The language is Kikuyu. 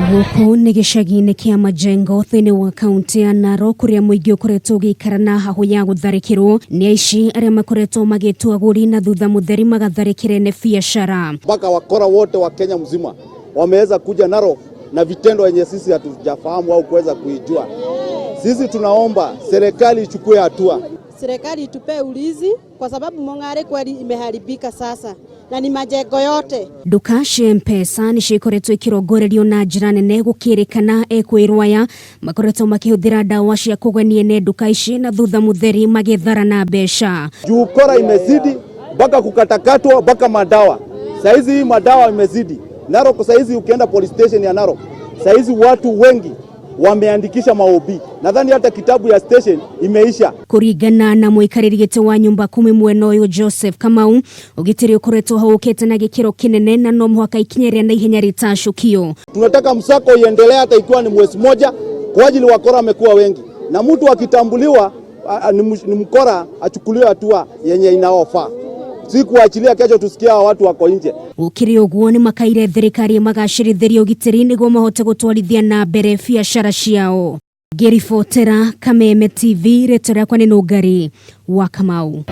Gũkũ nĩ gĩcagi-inĩ kĩa Majengo thĩinĩ wa kaunti ya Narok kũrĩa mũingĩ ũkoretwo ũgĩikara na hahũ ya gũtharĩkĩrwo nĩ aici arĩa makoretwo magĩtua agũri na thutha mũtheri magatharĩkĩra ene biacara. Mpaka wakora wote wa Kenya mzima wameweza kuja Narok na vitendo yenye sisi hatujafahamu au kuweza kuijua. Sisi tunaomba serikali ichukue hatua. Serikali itupee ulinzi kwa sababu Mong'are kweli imeharibika sasa na ni majengo yote. Nduka cia M-Pesa nĩ cikoretwo ikirongorerio na njĩra nene gũkĩrĩkana ekwĩrwo aya makoretwo makĩhũthĩra ndawa cia kũgenia ene nduka ici na thutha mũtheri magĩthara na mbeca. Juu ukora imezidi mpaka kukatakatwa mpaka madawa. Saizi hii madawa imezidi. Narok saizi ukienda police station ya Narok, saizi watu wengi wameandikisha maOB. Nadhani hata kitabu ya station imeisha. Kũringana na mũikarĩri gĩtĩ wa nyumba kumi mwena ũyũ Joseph Kamau, ũgitĩri ũkoretwo haũkĩte na gĩkĩro kĩnene na no mũhaka ikinya rĩa naihenya rĩtacũkio. Tunataka msako iendelee hata ikiwa ni mwezi moja, kwa ajili wakora wamekuwa wengi, na mtu akitambuliwa ni mkora achukuliwe hatua yenye inaofaa, si kuachilia kesho tusikia watu wako nje. Gũkĩrĩ ũguo nĩ makaire thirikari magacĩrithĩria ũgitĩri nĩguo mahote gũtwarithia na mbere biacara ciao. Ngĩribotera Kameme TV, rĩtwa rĩakwa nĩ Nũngari wa Kamau.